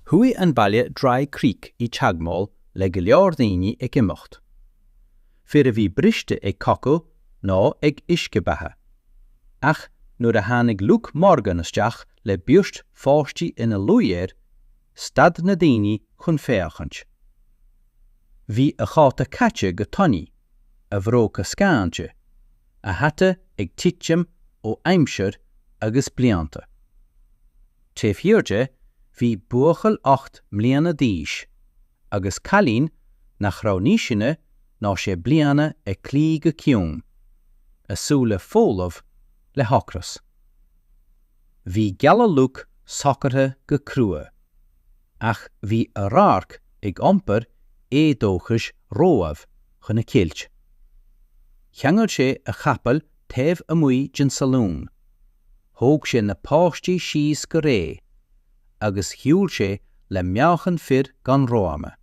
Chuaigh an baile Dry Creek i dteagmháil le go leor daoine ag imeacht. Fir a bhí briste ag cogadh nó ag uisce beatha. Ach nuair a tháinig Luke Morgan isteach le beirt pháistí ina luí air, stad na daoine chun féachaint. Bhí a chóta caite go tanaí, a bhróga scáinte, a hata ag titim ó aimsir agus blianta. Taobh thiar de bhí buachaill 8 mbliana d'aois agus cailín nach raibh níos sine ná sé bliana ag cloí go ciúin, a súile folamh le hocras. Bhí gealladh Luke socraithe go crua, ach bhí a radharc ag iompar éadóchais romhaibh chun a cilt. Cheangail sé a chapall taobh amuigh den salún, thóg sé na páistí síos go réidh agus shiúil sé le meáchan fir gan fhráma.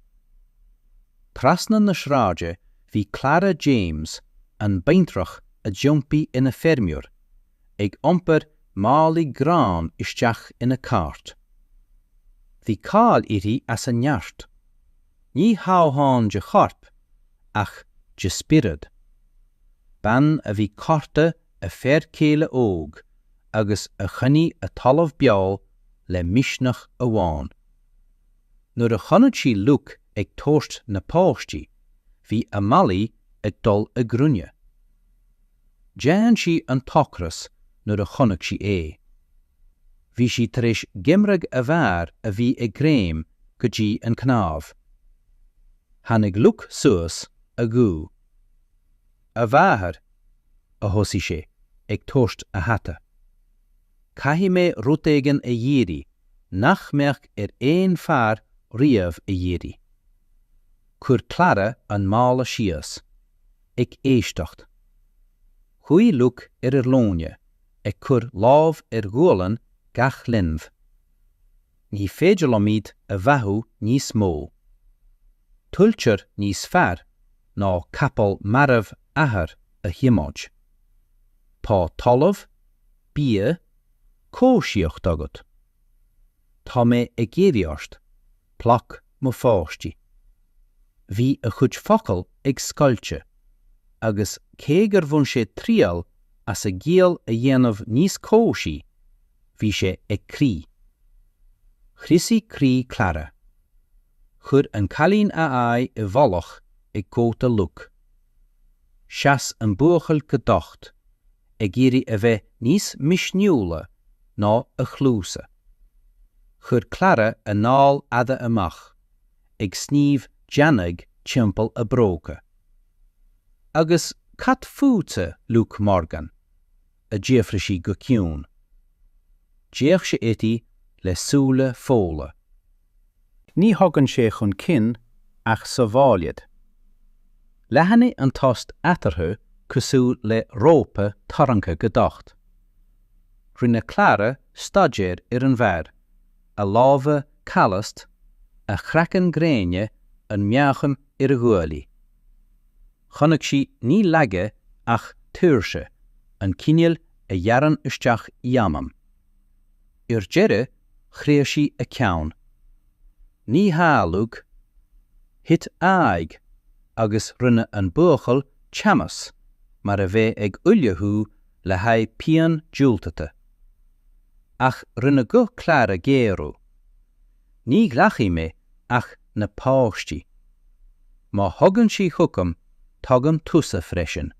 Trasna na sráide bhí Clara James, an baintreach a d'iompaigh ina feirmeoir, ag iompar málaí grán isteach ina cairt. Bhí cáil uirthi as a neart, ní hamháin de chorp ach de spiorad. Bean a bhí corta a fear céile óg agus a choinnigh a talamh beo le misneach amháin. Nuair a chonaic sí Luke ag tabhairt na páistí, bhí a malaí ag dul i gcruinne. Dhein sí an t-ocras nuair a chonaic sí é. Bhí sí tar éis geimhreadh a bhfear a bhí ag greim go dtí an cnámh. Tháinig Luke suas a ghuth. A mháthair, a thosaigh sé, ag tabhairt a hata. Caithfidh mé rud éigin a iarraidh nach mbeadh ar aon fear riamh a iarraidh. Chuir Clara an mála síos, ag éisteacht. Chuaigh Luke ar a ghlúine, ag cur lámh ar ghualainn gach linbh. Ní féidir liom iad a bheathú níos mó. Tuilltear níos fearr ná capall marbh athar a thiomáint. Tá talamh, bia, cóisíocht agat. Tá mé ag iarraidh ort, glac mo pháistí. Bhí a chuid focal ag scoilteadh, agus cé gur bhain sé triail as a ghiall a dhéanamh níos cóisí, bhí sé ag crith. Chriosaigh croí Clara. Chuir an cailín a aghaidh i bhfolach i gcóta Luke. Sheas an buachaill go docht, ag iarraidh a bheith níos misniúla ná a chluasa. Chuir Clara anáil fhada amach, ag sníomh deannaigh timpeall a bróga. Agus cad fútsa, Luke Morgan? a d'fhiafraigh sí go ciúin. D'fhéach sé uirthi le súile fola. Ní thagann sé chun cinn ach sa bhailéad. Leathnaigh an tost eatarthu cosúil le rópa tarraingthe go docht. Rinne Clara staidéar ar an bhfear, a lámha callasta, a chraiceann gréine an meáchan ar a ghuaillí. Chonaic sí ní laige ach tuirse, an cineál a ghearrann isteach i anam. Ar deireadh chroith sí a ceann. Ní hea, Luke. Thit a aghaidh agus rinne an buachaill teannas mar a bheadh ag ullmhú le haghaidh pian diúltaithe. Ach rinne guth Clara géarú. Ní ghlacfaidh mé ach na páistí. Má thagann sí chugam, tagann tusa freisin.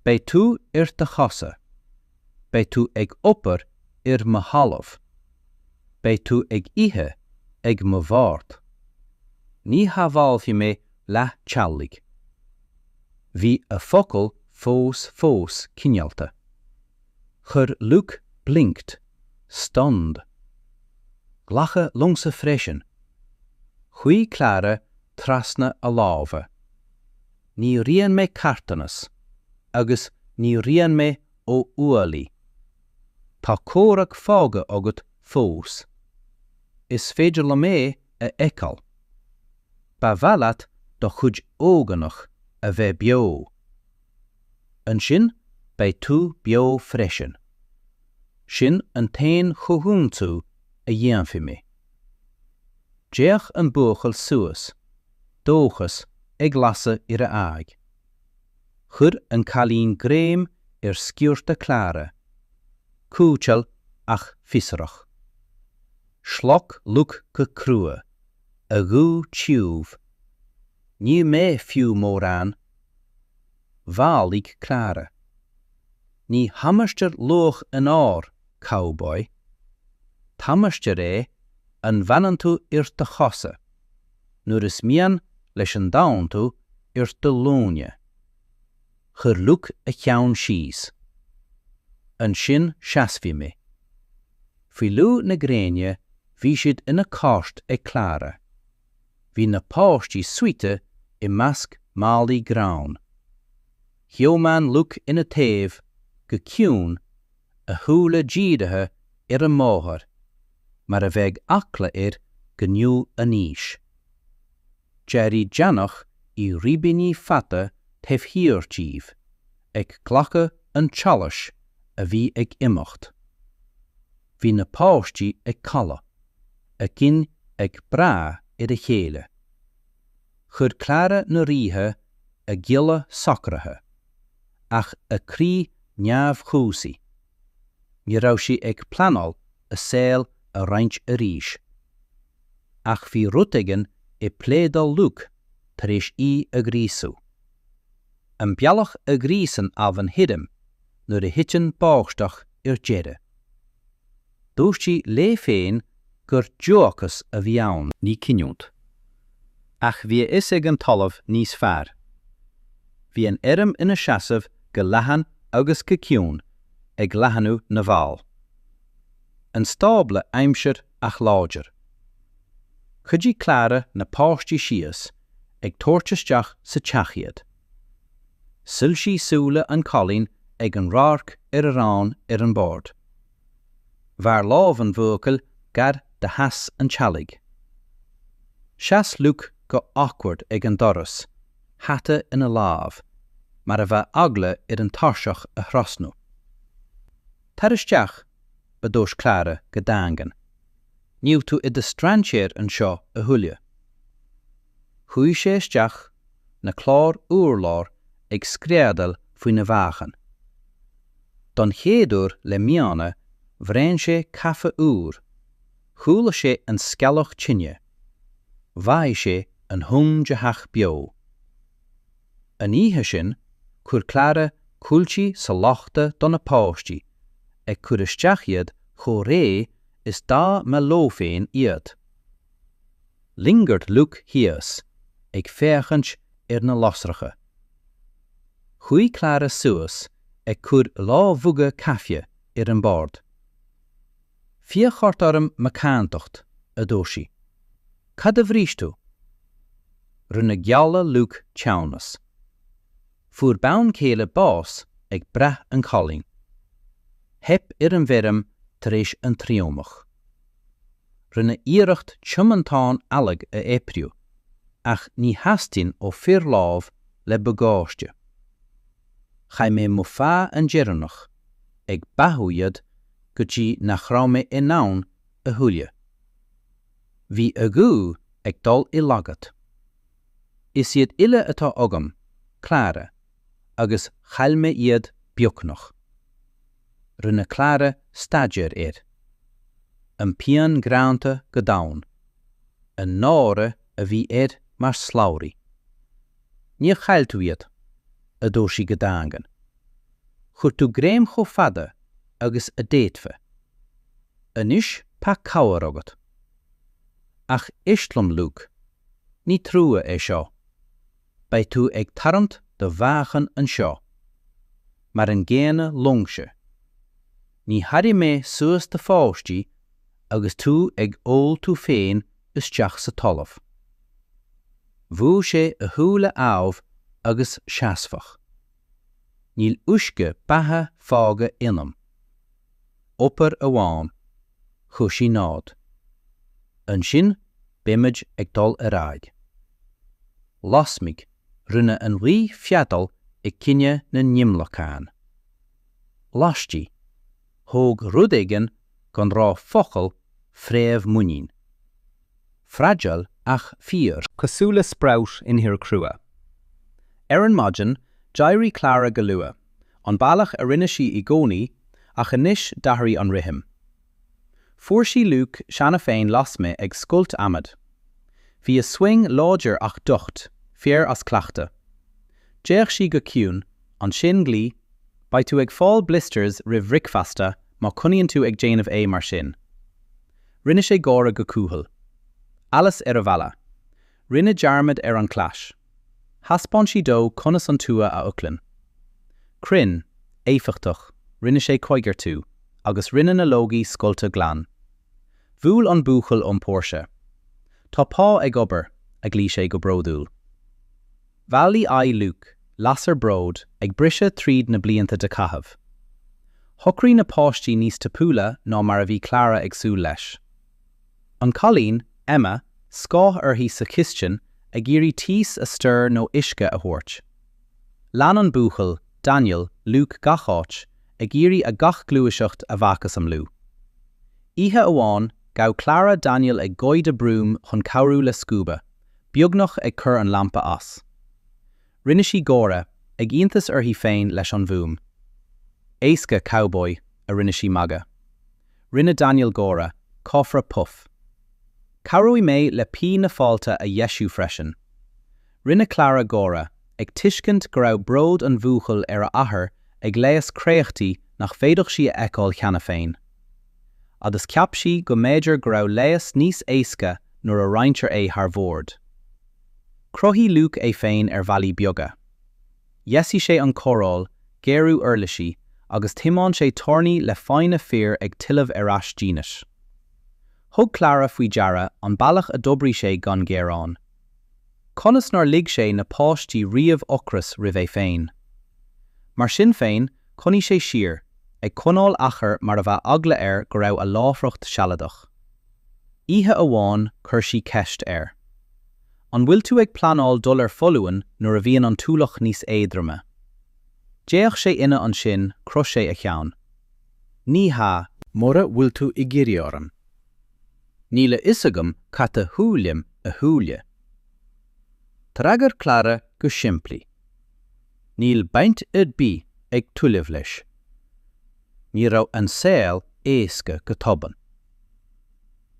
Beidh tú ar do chosa. Beidh tú ag obair ar mo thalamh. Beidh tú ag ithe ag mo bhord. Ní shábhálfaidh mé leath teaghlaigh. Bhí a focail fós fós cineálta. Chuir Luke blinked, stunned. Glacadh liomsa freisin. Chuaigh Clara trasna a lámha. Ní ritheann mé carthanas, agus ní ritheann mé ó ualaí. Tá comhrac fágtha agat fós. Is féidir liom é a fheiceáil. Ba mhaith leat do chuid ógánach a bheith beo. Ansin beidh tú beo freisin. Sin an t-aon chomhaontú a dhéanfaidh mé. D'fhéach an buachaill suas, dóchas ag lasadh ar a aghaidh. Chuir an cailín greim ar sciorta Clara, cúiteal ach fiosrach. Shloc Luke go crua, a ghuth tiubh. Ní mé fiú mórán. Mhaolaigh Clara. Ní thomhaistear luach an óir, cowboy. Tomhaistear é an bhfanann tú ar do chosa, nuair is mian leis an domhan tú ar do ghlúine. Chuir Luke a cheann síos. Ansin seasfaidh mé. Faoi luí na gréine bhí siad ina gcairt ag Clara. Bhí na páistí suite i measc málaí grán. Thiomáin Luke ina taobh go ciúin, a shúile dírithe ar an mbóthar, mar a bheadh eagla air go ndeachaigh aníos. D'éirigh deannach i ribíní fada taobh thiar díobh, ag glacadh an tsolais a bhí ag imeacht. Bhí na páistí ag codladh, a gcinn ag brath ar a chéile. Chuir Clara na ríthe a giolla socraithe, ach a croí neamhchobhsaí. Ní raibh sí ag pleanáil a saol a roinnt arís. Ach bhí rud éigin i bpléadáil Luke tar éis í a ghríosú. An bealach a ghríosann abhainn thirim nuair a thiteann báisteach ar deireadh. Dúirt sí léi féin gur dóchas a bhí ann. Ní cinniúint. Ach bhí a fhios ag an talamh níos fearr. Bhí an fheirm ina seasamh go leathan agus go ciúin, ag leathnú na bhfál. An stábla aimsir ach láidir. Chuidigh Clara na páistí síos, ag tabhairt isteach sa teach iad. Soilsigh súile an chailín ag an radharc ar arán ar an bord. Mhair lámh an bhuachaill gar do theas an teallaigh. Sheas Luke go awkward ag an doras, hata ina lámh, mar a bheadh eagla air an tairseach a thrasnú. Tar isteach, a dúirt Clara go daingean. Níl tú i do strainséir anseo a thuilleadh. Chuaigh sé isteach, na cláir urláir ag screadaíl faoina mheáchan. Don chéad uair le míonna, bhraon sé caife úr, chuala sé an sceallach tine, mhothaigh sé an hum de theach beo. An oíche sin, chuir Clara cuiltí sa lochta do na páistí, ag cur isteach iad chomh réidh is dá mba leo féin iad. Lingered Luke thíos, ag féachaint ar na lasracha. Chuaigh Clara suas ag cur dhá mhuga caife ar an mbord. Féach ort orm macántacht, a dúirt sí. Cad a bhrís tú? Rinne geala Luke teannas. Fuair bean chéile bás ag breith an chailín. Theip ar an bhfeirm tar éis an triomach. Rinneadh iarracht tiomántán eallaigh a oibriú, ach ní theastaíonn ó fir lámh le bagáiste. Chaith mé mo phá an deireanach ag beathú iad go dtí nach raibh mé in ann a thuilleadh. Bhí a ghuth ag dul i laghad. Is iad uile atá agam, Clara, agus chaill mé iad beagnach. Rinne Clara staidéar air. An pian greanta go domhain. An náire a bhí air mar slabhraí. Níor chaill tú iad, a dúirt sí go daingean. Chuir tú greim chomh fada agus a d'fhéadfá. Anois tá cabhair agat. Ach éist liom, Luke. Ní trua é seo. Beidh tú ag tarraingt do mheáchan anseo. Mar an gcéanna liomsa. Ní thabharfaidh mé suas do pháistí agus tú ag ól tú féin isteach sa talamh. Bhuail sé a shúile amh agus seasmhach. Níl uisce beatha fágtha ionam. Obair amháin, chuir sí nod. Ansin beimid ag dul ar aghaidh. Lasmuigh, rinne an ghaoth feadaíl i gcoinne na n-imleacán. Laistigh, thóg rud éigin gan rá focal fréamh muinín. Fragile ach fíor. Cosúil le sprout in ithir chrua. Ar an maidin, d'éirigh Clara go luath, an bealach a rinne sí i gcónaí, ach anois d'athraigh an rithim. Fuair sí Luke cheana féin lasmuigh ag scoilt adhmaid. Bhí a swing láidir ach docht, fear as cleachtadh. D'fhéach sí go ciúin, ansin ghlaoigh, Beidh tú ag fáil blisters roimh bhricfeasta má choinníonn tú ag déanamh é mar sin. Rinne sé gáire go cúthail. Allas ar a mhala. Rinne dearmad ar an gclais. Thaispeáin sí dó conas an tua a oscailt. Cruinn, éifeachtach, rinne sé coigeartú, agus rinne na logaí scoilte glan. Bhuail an buachaill ón bpóirse. Tá Pá ag obair, a ghlaoigh sé go bródúil. Bhailigh aghaidh Luke, lasair bróid, ag briseadh tríd na blianta de chaitheamh. Shocraigh na páistí níos tapúla ná mar a bhí Clara ag súil leis. An cailín, Emma, scáth uirthi sa chistin ag iarraidh taos a stir nó uisce a thabhairt. Lean an buachaill, Daniel, Luke gach áit, ag iarraidh a gach gluaiseacht a mhacasamhlú. Oíche amháin, ghabh Clara Daniel ag goid a broom chun cabhrú le scuabadh. beagnach ag cur an lampa as. Rinne sí gáire, ag iontas uirthi féin leis an bhfuaim. Éasca, cowboy, a rinne sí magadh. Rinne Daniel gáire, cófra puff. Cabhróidh mé le P na fálta a dheisiú freisin. Rinne Clara gáire, ag tuiscint go raibh bród an bhuachaill ar a athair ag leigheas créachtaí nach bhféadfadh sí a fheiceáil cheana féin. Agus cheap sí go mb'fhéidir go raibh leigheas níos éasca nuair a roinntear é thar bhord. Chruthaigh Luke é féin ar bhealaí beaga. Dheisigh sé an chóireáil, géarú uirlisí, agus thiomáin sé toirní le foighne fir ag tuilleamh ar ais dínit. Thug Clara faoi deara an bealach a d'oibrigh sé gan ghearán. Conas nár lig sé na páistí riamh ocras roimh é féin? Mar sin féin, choinnigh sé siar, ag coinneáil achair mar a bheadh eagla air go raibh a láithreacht sealadach. Oíche amháin chuir sí ceist air. An bhfuil tú ag pleanáil dul ar foluain nuair a bhíonn an t-ualach níos éadroime? D'fhéach sé inne ansin chroith sé a cheann. Ní hea. Mura bhfuil tú ag iarraidh orm. Níl a fhios agam cad a shílim a shúile. D'fhreagair Clara go simplí. Níl baint ar bith ag tuilleamh leis. Ní raibh an saol éasca go tobann.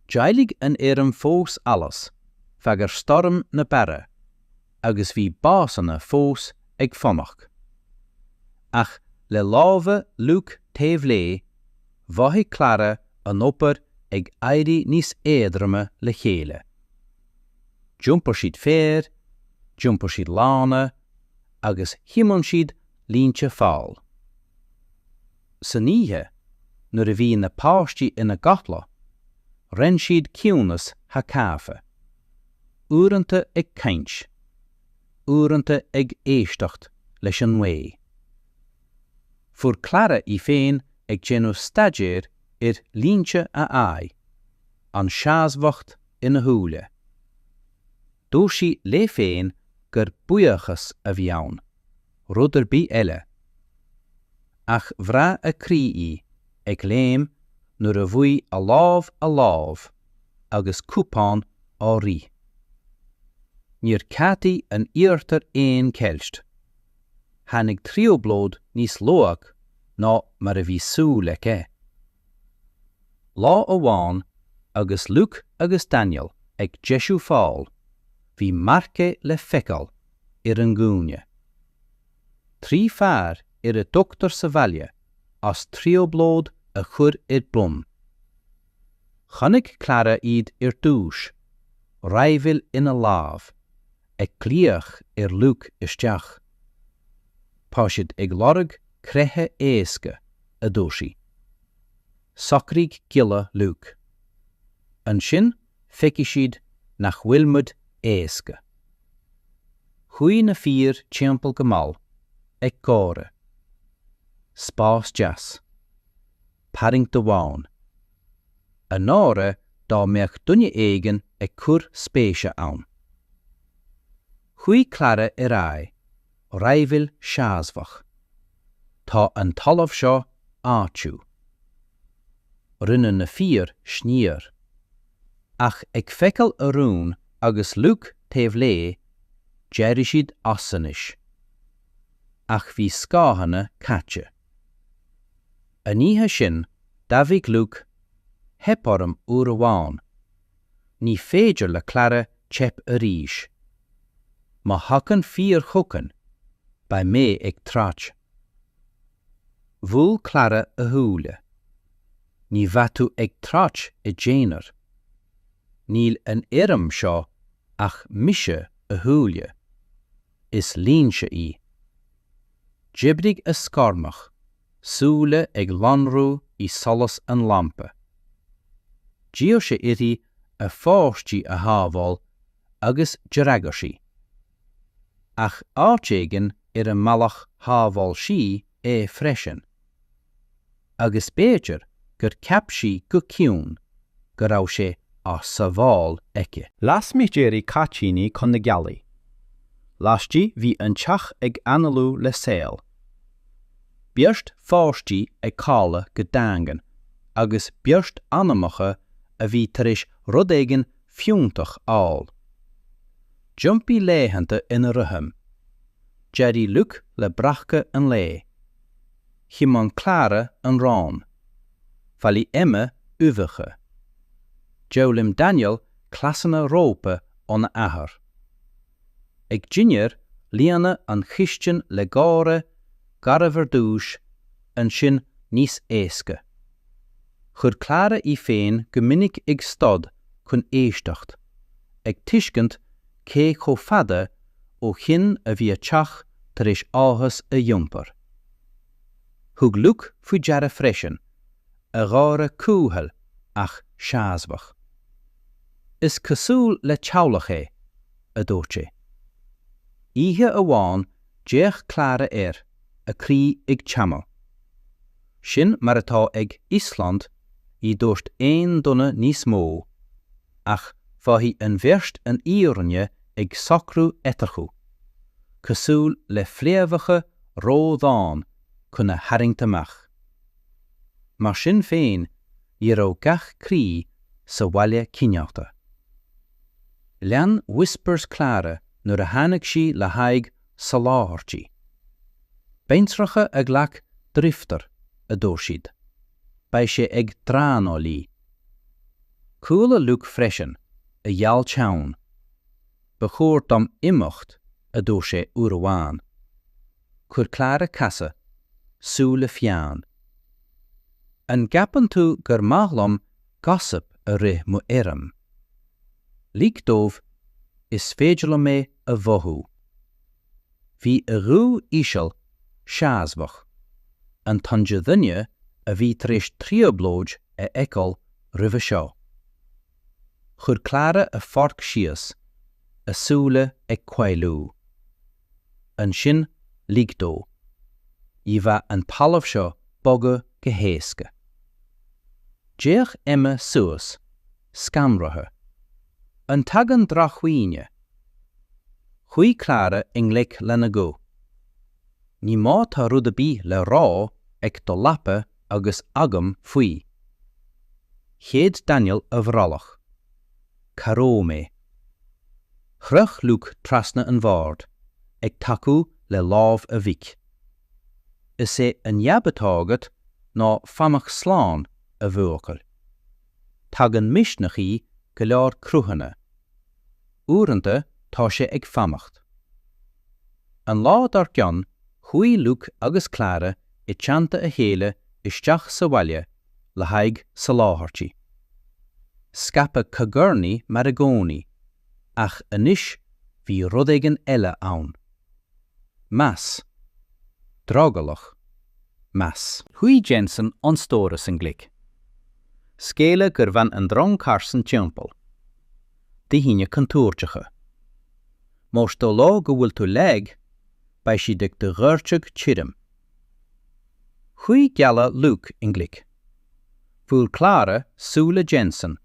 D'éiligh an fheirm fós allas feadh ar stoirm na beirre agus bhí básanna fós ag fanacht. Ach le lámha Luke taobh léi, mhothaigh Clara an obair ag éirí níos éadroime le chéile. D'iompair siad féar, d'iompair siad lána agus thiomáin siad línte fál. San oíche, nuair a bhí na páistí ina gcodladh, roinn siad ciúnas thar caife, uaireanta ag caint, uaireanta ag éisteacht leis an ngaoth. Fuair Clara í féin ag déanamh staidéir ar línte a aghaidh, an seasmhacht ina shúile. Dúirt sí léi féin gur buíochas a bhí ann, rud ar bith eile. Ach bhraith a croí í ag léim nuair a bhuail a lámh a lámh agus cupán á rith. Níor cheadaigh an iarthar aon cheilt. Tháinig trioblóid níos luath ná mar a bhí súil aici. Lá amháin, agus Luke agus Daniel ag deisiú fál, bhí marcaigh le feiceáil ar an gcúinne. 3 fear ar a dtugtar sa bhaile as trioblóid a chur ar bun. Chonaic Clara iad ar dtús, raidhfil ina lámh, ag glaoch ar Luke isteach. Tá siad ag lorg creiche éasca, a dúirt sí. Socraigh giolla Luke. Ansin feicfidh siad nach bhfuil muid éasca. Chuaigh na fir timpeall go mall, ag gáire. Spás deas. Tarraingt amháin. An náire dá mbeadh duine éigin ag cur spéise ann. Chuaigh Clara ar aghaidh, raidhfil seasmhach. Tá an talamh seo áitiúil. Rinne na fir sciorr. Ach ag feiceáil a rún agus Luke taobh léi, d'éirigh siad as anois. Ach bhí scáthanna caite. An oíche sin, d'admhaigh Luke, Theip orm uair amháin. Ní féidir le Clara teip arís. Má thagann fear chugainn, beidh mé ag troid. Bhuail Clara a shúile. Ní bheidh tú ag troid i d'aonar. Níl an fheirm seo ach mise a thuilleadh. Is linnse í. D'oibrigh a scornach, súile ag lonrú i solas an lampa. D'iarr sé uirthi a pháistí a shábháil agus d'fhreagair sí. Ach áit éigin ar an mbealach shábháil sí é freisin. Agus b'fhéidir gur cheap sí go ciúin go raibh sé á sábháil aici. Lasmuigh d'éirigh caitíní chun na gealaí. Laistigh bhí an teach ag análú le saol. Beirt pháistí ag codladh go daingean agus beirt anamacha a bhí tar éis rud éigin fiúntach a fháil. D'iompaigh laethanta ina rithim. D'éirigh Luke le breacadh an lae. Thiomáin Clara an rang. Bhailigh Emma uibheacha. D'fhoghlaim Daniel cleasanna rópa óna athair. Ag dinnéar, líonadh an chistin le gáire, garbh ar dtús, ansin níos éasca. Chuir Clara í féin go minic ag stad chun éisteacht, ag tuiscint cé chomh fada ó shin a bhí a teach tar éis áthas a iompar. Thug Luke faoi deara freisin, a gháire cúthail ach seasmhach. Is cosúil le teaghlach é, a dúirt sé. Oíche amháin d'fhéach Clara air, a croí ag teannadh. Sin mar atá ag Íosland, ní dúirt aon duine níos mó, ach mhothaigh an bheirt an fhírinne ag socrú eatarthu, cosúil le fréamhacha ródhomhain chun a tharraingt amach. Mar sin féin, ní raibh gach croí sa bhaile cineálta. Lean Whispers Clara nuair a tháinig sí le haghaidh soláthairtí. Baintreacha a ghlac drifter, a dúirt siad. Beidh sé ag draenáil í. Chuala Luke freisin, a gheal teann. Ba chóir dom imeacht, a dúirt sé uair amháin. Chuir Clara casadh, súile fiáin. An gceapann tú gur maith liom gossip a rith mo fheirm? Lig dóibh, is féidir liom é a mhothú. Bhí a ghuth íseal, seasmhach, an tonn de dhuine a bhí tar éis trioblóid a fheiceáil roimhe seo. Chuir Clara a forc síos, a súile ag caolú. Ansin lig dó. Ní bheadh an talamh seo bogadh go héasca. D'fhéach Emma suas, scanraithe. An dtagann drochdhaoine? Chuaigh Clara i ngleic lena guth. Ní má tá rud ar bith le rá ag do leapa agus agam faoi. Shéid Daniel a bhrollach. Cabhróidh mé. Shroich Luke trasna an bhoird, ag tacú le lámh a mhic. Is é an jab atá agat ná fanacht slán, a bhuachaill. Tagann misneach i go leor cruthanna. Uaireanta tá sé ag fanacht. An lá dár gcionn chuaigh Luke agus Clara i dteannta a chéile isteach sa bhaile le haghaidh soláthairtí. Scaipeadh cogarnaí mar i gcónaí, ach anois bhí rud éigin eile ann. Meas. Drogallach. Meas. Chuaigh Jensen ón stóras i ngleic. Scéala gur bhain an drong Carson timpeall. Daoine contúirteacha. Más dóigh leo go bhfuil tú lag, beidh siad ag do dhoirteadh tirim. Chuaigh gealladh Luke i ngleic. Bhuail Clara súile Jensen,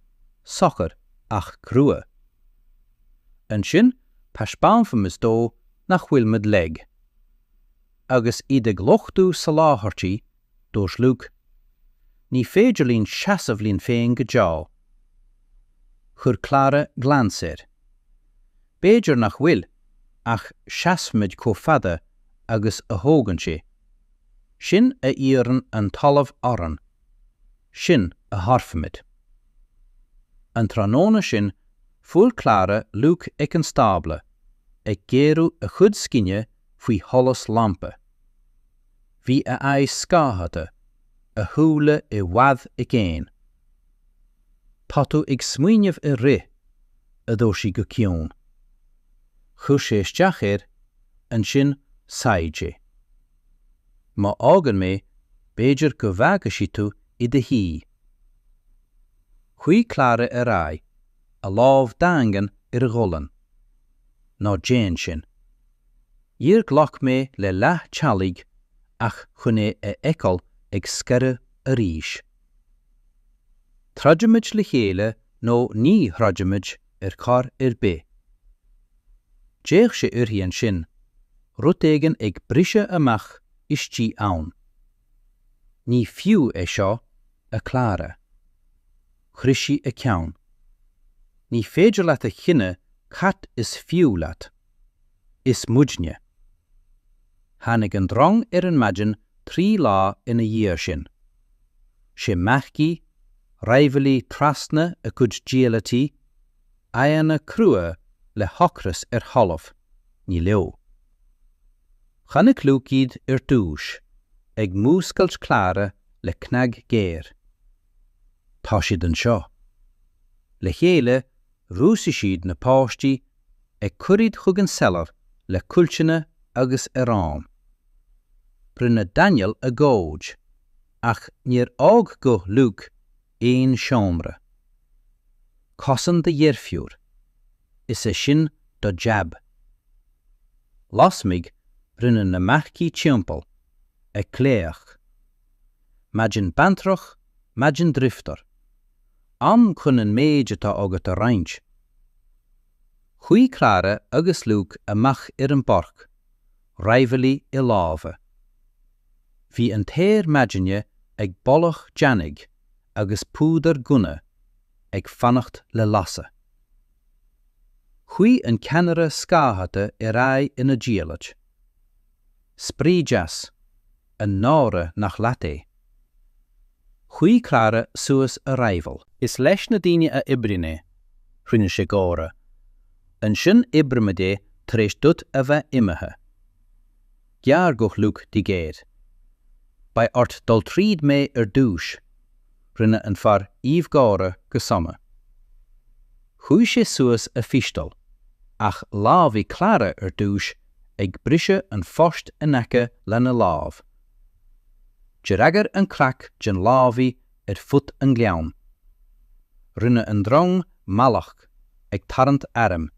socair ach crua. Ansin taispeánfaimis dó nach bhfuil muid lag. Agus iad ag luchtú soláthairtí, dúirt Luke, Ní féidir linn seasamh linn féin go deo. Chuir Clara glans air. B'fhéidir nach bhfuil, ach seasfaimid chomh fada agus a thógann sé. Sin a iarrann an talamh orainn. Sin a thabharfaimid. An tráthnóna sin, fuair Clara Luke ag an stábla, ag géarú a chuid scine faoi sholas lampa. Bhí a aghaidh scáthaithe, a shúile i bhfad i gcéin. Tá tú ag smaoineamh ar rith, a dúirt sí go ciúin. Chuir sé isteach air, ansin shéid sé. Má fhágann mé, b'fhéidir go bhfágfaidh sí tú i do shuí. Chuaigh Clara ar aghaidh, a lámh daingean ar a ghualainn. Ná déan sin. Níor ghlac mé le leath teallaigh ach chun é a fheiceáil ag scaradh arís. Troidfimid le chéile nó ní throidfimid ar chor ar bith. D'fhéach sé uirthi ansin, rud éigin ag briseadh amach istigh ann. Ní fiú é seo, a Clara. Chroith sí a ceann. Ní féidir leat a chinneadh cad is fiú leat. Is muidne. Tháinig an drong ar an maidin 3 lá ina dhiaidh sin. Sé marcaigh, raidhfilí trasna a gcuid diallaití, aghaidheanna crua le hocras ar thalamh, ní leo. Chonaic Luke iad ar dtús, ag múscailt Clara le cnag géar. Tá siad anseo. Le chéile, dhúisigh siad na páistí, ag cur iad chuig an solar le cuilteanna agus arán. Rinne Daniel agóid, ach níor fhág guth Luke aon seomra. Cosain do dheirfiúr. Is é sin do jab. Lasmuigh, rinne na marcaigh timpeall, ag glaoch. Maidin baintreach, maidin driofúr. Am chun an méid atá agat a roinnt. Chuaigh Clara agus Luke amach ar an bpáirc, raidhfilí i lámha. Bhí an t-aer maidine ag boladh deannaigh agus púdar gunna ag fanacht le lasadh. Chuaigh an ceannaire scáthaithe ar aghaidh ina diallait. Spraoi deas, an náire nach leat é. Chuaigh Clara suas a raidhfil. Is leis na daoine a oibríonn é, rinne sé gáire. Ansin oibreoimid é tar éis duit a bheith imithe. Ghearr guth Luke di géar. Beidh ort dul tríd mé ar dtús, rinne an fear aoibh gáire go sona. Chuaigh sé suas a phisteal, ach lámhaigh Clara ar dtús ag briseadh an phost in aice lena lámh. D'fhreagair an crac den lámhaigh ar fud an ghleann. Rinne an drong mallacht ag tarraingt airm.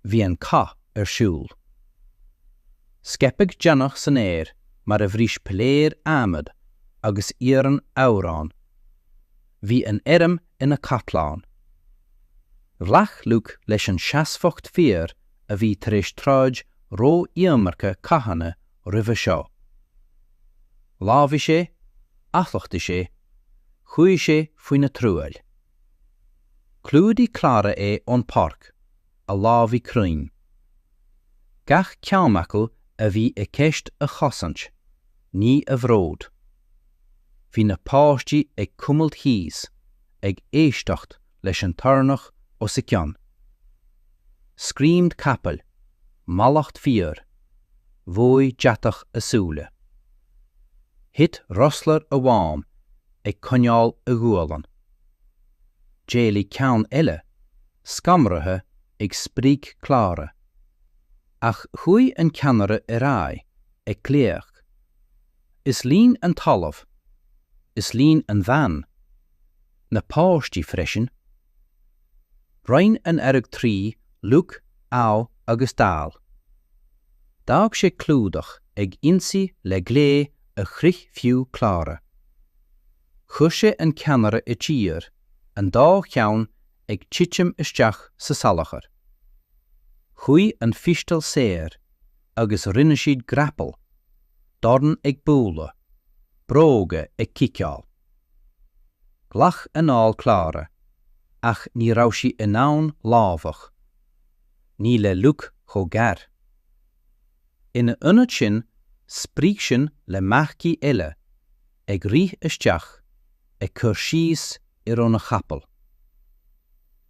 Bhí an cath ar siúl. Scaipeadh deannach san aer mar a bhris piléar adhmaid agus iarann amhrán. Bhí an fheirm ina catlán. Ghlac Luke leis an seasmhacht fir a bhí tar éis troid ró-iomarca cathanna roimhe seo. Lámhaigh sé, athluchtaigh sé, chuaigh sé faoina truaill. Chlúdaigh Clara é ón bpáirc, a lámha cruinn. Gach ceann acu a bhí i gceist a chosaint, ní a bhród. Bhí na páistí ag cuimilt thíos, ag éisteacht leis an toirneach os a gcionn. Scream capaill, mallacht fir, bhuaigh deatach a súile. Thit rustler amháin ag coinneáil a ghualainn. D'éalaigh ceann eile, scanraithe ag spríoc Clara. Ach chuaigh an ceannaire ar aghaidh, ag glaoch. Is linn an talamh. Is linn an bhean. Na páistí freisin. Roinn an fhearg trí Luke, Aodh agus Dal. D'fhág sé clúdach ag ionsaí le glao a shroich fiú Clara. Chuir sé an ceannaire i dtír, an dá cheann ag titim isteach sa salachar. Chuaigh an phisteal saor agus rinne siad grapple, dorn ag bualadh, bróga ag ciceáil. Ghlac anáil Clara. Ach ní raibh sí in ann lámhach. Ní le Luke chomh gar. Ina ionad sin, spríoc sin le marcaigh eile, ag rith isteach, ag cur síos ar óna chapall.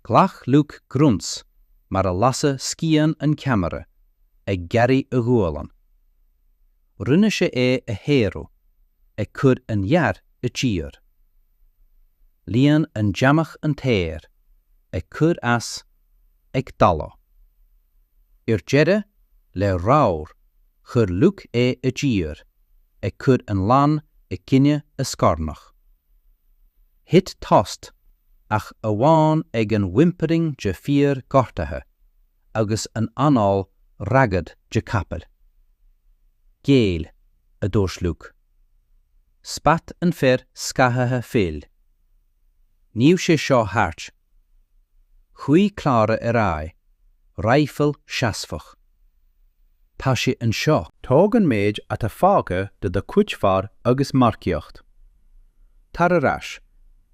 Ghlac Luke grunt mar a lasadh scian an ceamara, ag gearradh a ghualann. Rinne sé é a shaoradh, ag cur an fhear i dtír. Líon an deamach an t-aer, ag cur as, ag dalladh. Ar deireadh, le rabhadh, chuir Luke é i dtír, ag cur an lann i gcoinne a scornach. Thit tost, ach amháin ag an whimpering de fir gortaithe agus an anáil ragged de capaill. Géill, a dúirt Luke. Spat an fear scáthaithe fuil. Níl sé seo thart. Chuaigh Clara ar aghaidh, raidhfil seasmhach. Tá sé anseo. Tóg an méid atá fágtha de do chuid fear agus marcaíocht. Tar ar ais,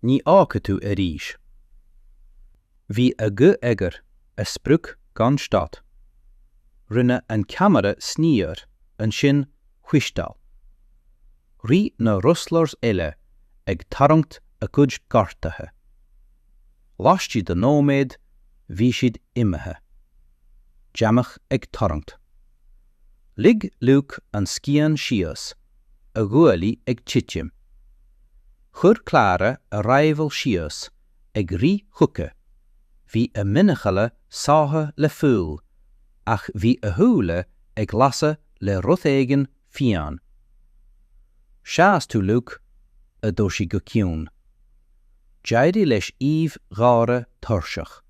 ní fhágfaidh tú arís. Bhí a guth eagar, a sprioc gan stad. Rinne an ceamara sneer, ansin whisteal. Rith na rustlers eile ag tarraingt a gcuid gortaithe. Laistigh de nóiméad bhí siad imithe. Deamach ag tarraingt. Lig Luke an scian síos, a ghuaillí ag titim. Chuir Clara a raidhfil síos, ag rith chuici. Bhí a muineachalla sáithe le fuil, ach bhí a shúile ag lasadh le rud éigin fiáin. Sheas tú, Luke, a dúirt sí go ciúin. D'éirigh leis aoibh gháire tuirseach.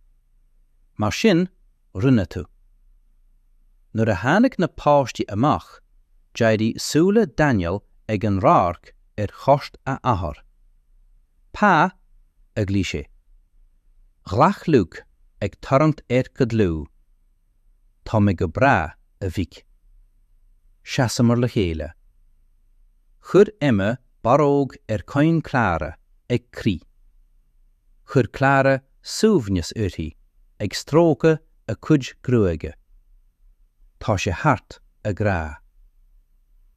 Mar sin, rinne tú. Nuair a tháinig na páistí amach, d'éirigh súile Daniel ag an radharc ar chorp a athar. Pa! a ghlaoigh sé. Ghlac Luke, ag tarraingt air go dlúth. Tá mé go breá, a mhic. Sheasamar le chéile. Chuir Emma barróg ar choim Clara, ag crith. Chuir Clara suaimhneas uirthi, ag stróiceadh a cuid gruaige. Tá sé thart, a ghrá.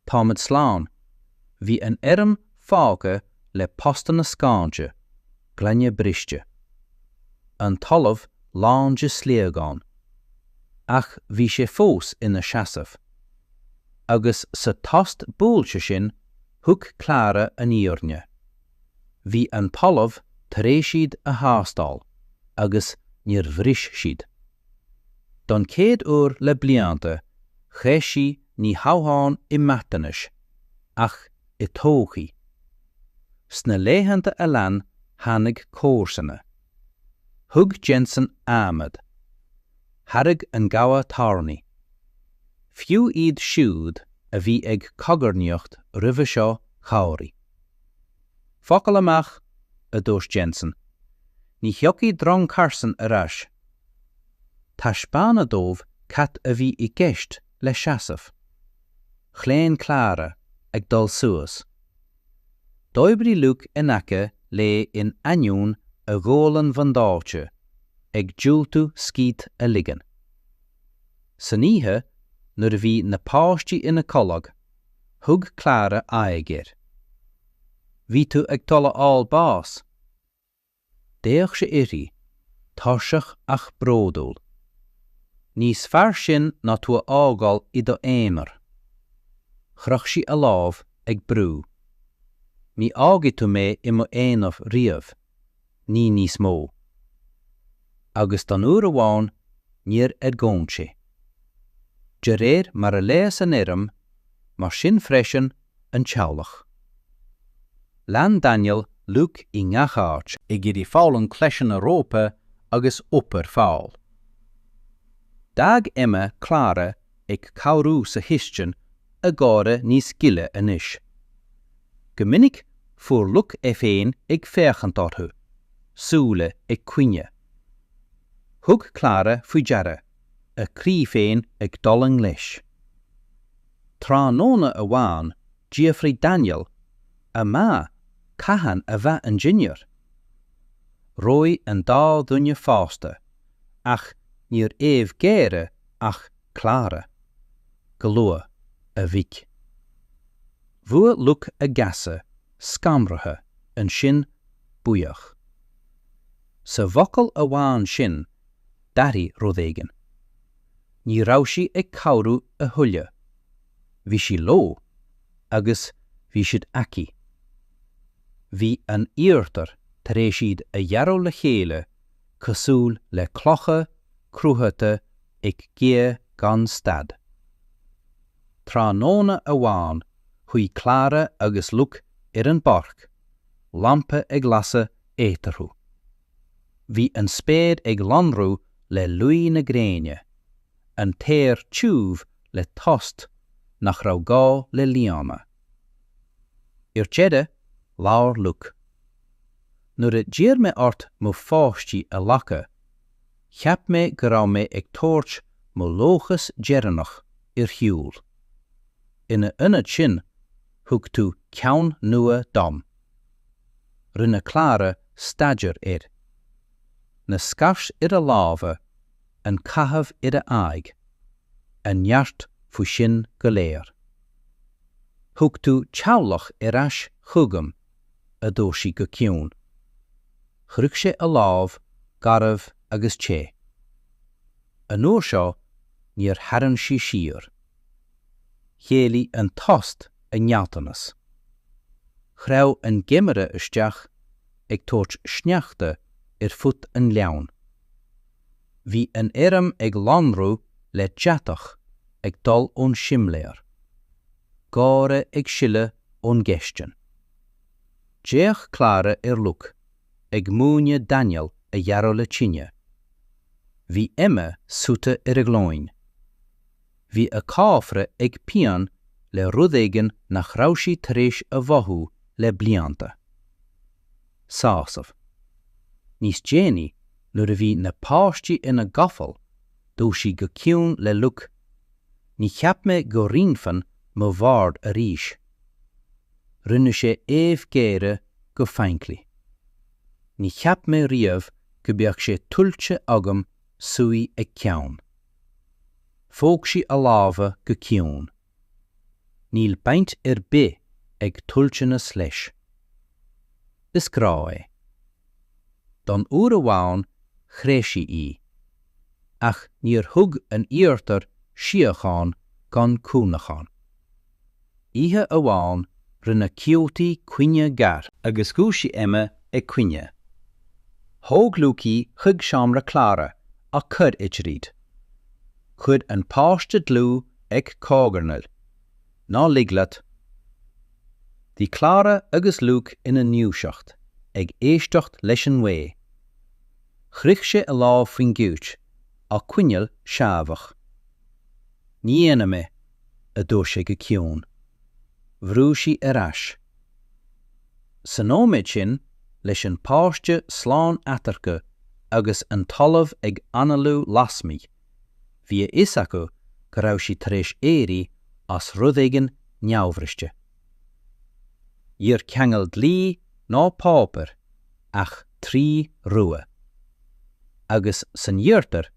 Táimid slán. Bhí an fheirm fágtha le postanna scáinte, gloine briste. An talamh lán de shliogáin. Ach bhí sé fós ina seasamh. Agus sa tost buailte sin, thug Clara an fhírinne. Bhí an talamh tar éis iad a thástáil agus níor bhris siad. Don chéad uair le blianta, chreid sí ní hamháin i maiteanas, ach i todhchaí. Sna laethanta a lean tháinig comharsana. Thug Jensen adhmad. Thairg an gabha tairní. Fiú iad siúd a bhí ag cogarnaíocht roimhe seo chabhraigh. Focal amach, a dúirt Jensen. Ní thiocfaidh drong Carson ar ais. Taispeánadh dóibh cad a bhí i gceist le seasamh. Chlaon Clara, ag dul suas. D'oibrigh Luke in aice léi in ainneoin a ghualann bhandáilte, ag diúltú scíth a ligean. San oíche, nuair a bhí na páistí ina codladh, thug Clara aghaidh air. Bhí tú ag dul a fháil bás. D'fhéach sé uirthi, tuirseach ach bródúil. Níos fearr sin ná tú a fhágáil i do aonar. Chroch sí a lámh, ag brú. Ní fhágfaidh tú mé i mo aonar riamh, ní níos mó. Agus don uair amháin, níor argóint sé. De réir mar a leigheas an fheirm, mar sin freisin an teaghlach. Lean Daniel Luke i ngach áit. Ag iarraidh foghlaim cleasanna rópa agus iompar fál. D'fhág Emma Clara ag cabhrú sa chistin, a gáire níos gile anois. Go minic fuair Luke é féin ag féachaint orthu, súile ag caoineadh. Thug Clara faoi deara, a croí féin ag dul i ngléas. Tráthnóna amháin d'fhiafraigh Daniel, A Ma, cathain a bheidh an dinnéar? Reoigh an dá dhuine fásta, ach níor aoibh géire ach Clara. Go luath, a mhic. Bhuail Luke a geasa, scanraithe, ansin buíoch. Sa bhfocal amháin sin, d'athraigh rud éigin. Ní raibh sí ag cabhrú a thuilleadh. Bhí sí leo, agus bhí siad aici. Bhí an iarthar tar éis iad a ghearradh le chéile cosúil le clocha cruthata ag gaoth gan stad. Tráthnóna amháin shuigh Clara agus Luke ar an bpáirc, lampa ag lasadh eatarthu. Bhí an spéir ag lonrú le luí na gréine, an t-aer tiubh le tost nach raibh gá le líonadh. Ar deireadh, labhair Luke. Nuair a d'iarr mé ort mo pháistí a ghlacadh, cheap mé go raibh mé ag tabhairt mo dhóchas deireanach ar shiúl. Ina ionad sin, thug tú ceann nua dom. Rinne Clara staidéar air. Na scairt ar a lámha, an caitheamh ar a aghaidh, an neart faoi sin go léir. Thug tú teaghlach ar ais chugam, a dúirt sí go ciúin. Chroith sé a lámh, garbh agus te. An uair seo níor tharraing sí siar. Chéiligh an tost a ngealltanas. Shreabh an geimhreadh isteach, ag tabhairt sneachta ar fud an ghleann. Bhí an fheirm ag lonrú le deatach ag dul ón simléar. Gáire ag sileadh ón gcistin. D'fhéach Clara ar Luke, ag múineadh Daniel a ghearradh le tine. Bhí Emma suite ar a ghlúin. Bhí a cófra ag pian le rud éigin nach raibh sí tar éis a mhothú le blianta. Sásamh. Níos déanaí, nuair a bhí na páistí ina gcodladh, dúirt sí go ciúin le Luke, Ní cheap mé go roinnfinn mo bhord arís. Rinne sé aoibh ghéire go poiblí. Ní cheap mé riamh go mbeadh sé tuillte agam suí ag ceann. Phóg sí a lámha go ciúin. Níl baint ar bith ag toilteanas leis. Is grá é. Don uair amháin chreid sí í. Ach níor thug an iarthar síocháin gan cuimhneachán. Oíche amháin rinne Coyote coinne gar. Agus dhúisigh Emma ag caoineadh. Thóg Luke í chuig seomra Clara á cur idir iad. Chuir an páiste dlúth ag cogarnaíl. Ná lig leat. Bhí Clara agus Luke ina ndúiseacht, ag éisteacht leis an ngaoth. Chroith sé a lámh faoin gciúit, á coinneáil seasmhach. Ní dhéanfaidh mé, a dúirt sé go ciúin. Bhrúigh sí ar ais. Sa nóiméad sin, leis an páiste slán eatarthu agus an talamh ag análú lasmuigh, bhí a fhios acu go raibh siad tar éis éirí as rud éigin neamhbhriste. Níor cheangail dlí ná páipéar ach trí rogha. Agus san iarthar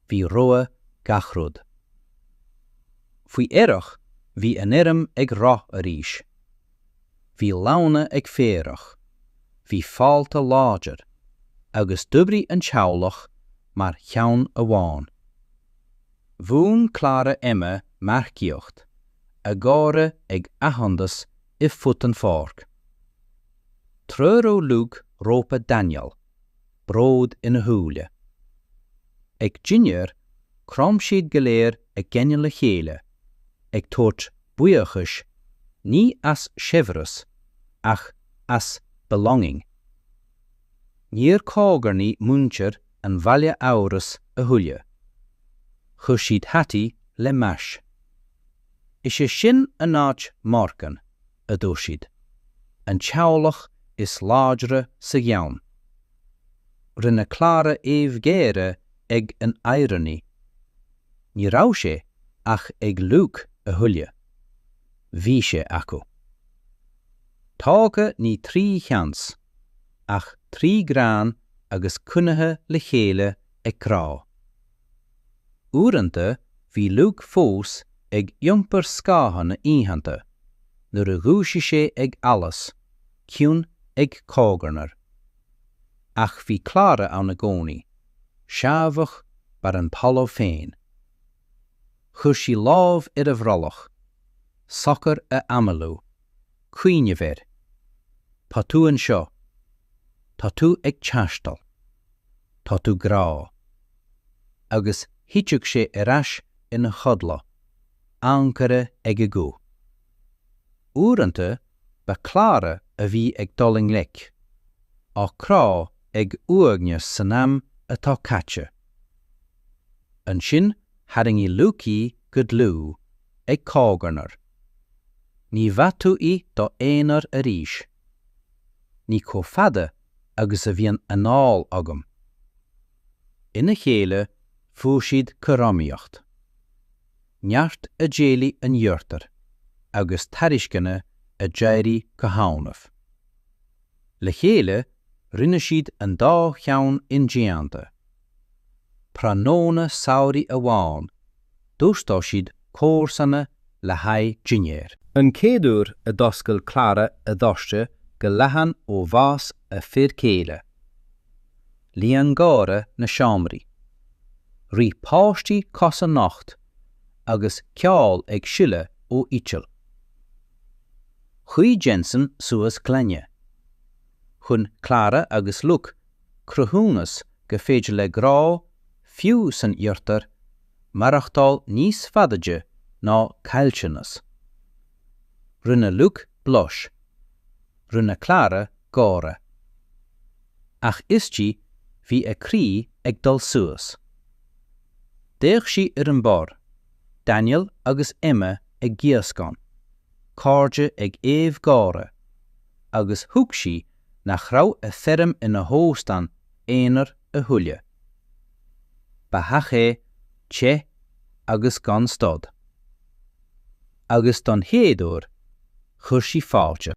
bhí rogha gach rud. Faoi earrach bhí an fheirm ag rith arís. Bhí lamhna ag féarach, bhí fálta láidir, agus d'oibrigh an teaghlach mar cheann amháin. Mhúin Clara Emma marcaíocht, a gáire ag athshondas i fud an pháirc. Treoródh Luke rópa Daniel, bród ina shúile. Ag dinnéar, chrom siad go léir a gceanna le chéile, ag tabhairt buíochais ní as saibhreas ach as belonging. Níor chogarnaigh muintir an bhaile amhras a thuilleadh. Chuir siad hataí le mais. Is é sin an áit Morgan, a dúirt siad, an teaghlach is láidre sa ghleann. Rinne Clara aoibh ghéire ag an fhírinne. Ní raibh sé ach ag Luke a thuilleadh. Bhí sé acu. Tógadh ní trí sheans, ach trí gcrann agus coinnithe le chéile ag grá. Uaireanta bhí Luke fós ag iompar scátha na oícheanta nuair a dhúisigh sé ag allas, ciúin ag cogarnaigh. Ach bhí Clara ann i gcónaí, seasmhach mar an talamh féin. Chuir sí lámh ar a bhrollach, socair a amalú, cuimhneamh air. Tá tú anseo. Tá tú ag taisteal. Tá tú grá. Agus thiteadh sé ar ais ina chodladh, ancaire ag a guth. Uaireanta ba Clara a bhí ag dul i ngleic, á crá ag uaigneas san am atá caite. Ansin tharraingigh Luke í go dlúth, ag cogarnaigh. Ní bheadh tú i do aonar arís. Ní chomh fada agus a bhíonn anáil agam. Ina chéile fuair siad cothromaíocht. Neart a d'éalaigh an iarthar agus tairisceana a d'éirigh go hannamh. Le chéile rinne siad an dá cheann indéanta. Tráthnóna samhraidh amháin, d'óstáil siad comharsana le haghaidh dinnéir. An chéad uair a d'oscail Clara a doirse go leathan ó bhás a fir céile. Líon gáire na seomraí. Rith páistí cosa nocht agus ceol ag sileadh ó fhidil. Chuaigh Jensen suas clainne. Chun Clara agus Luke cruthúnas gur féidir le grá, fiú san iarthar, maireachtáil níos faide ná caillteanas. Rinne Luke blos. Rinne Clara gáire. Ach istigh bhí a croí ag dul suas. D'fhéach sí ar an bport, Daniel agus Emma ag gíoscán, cairde ag aoibh gáire, agus thuig sí nach raibh a feirm ina hóstán aonair a thuilleadh. Ba theach é, te agus gan stad. Agus don chéad uair, chuir sí fáilte.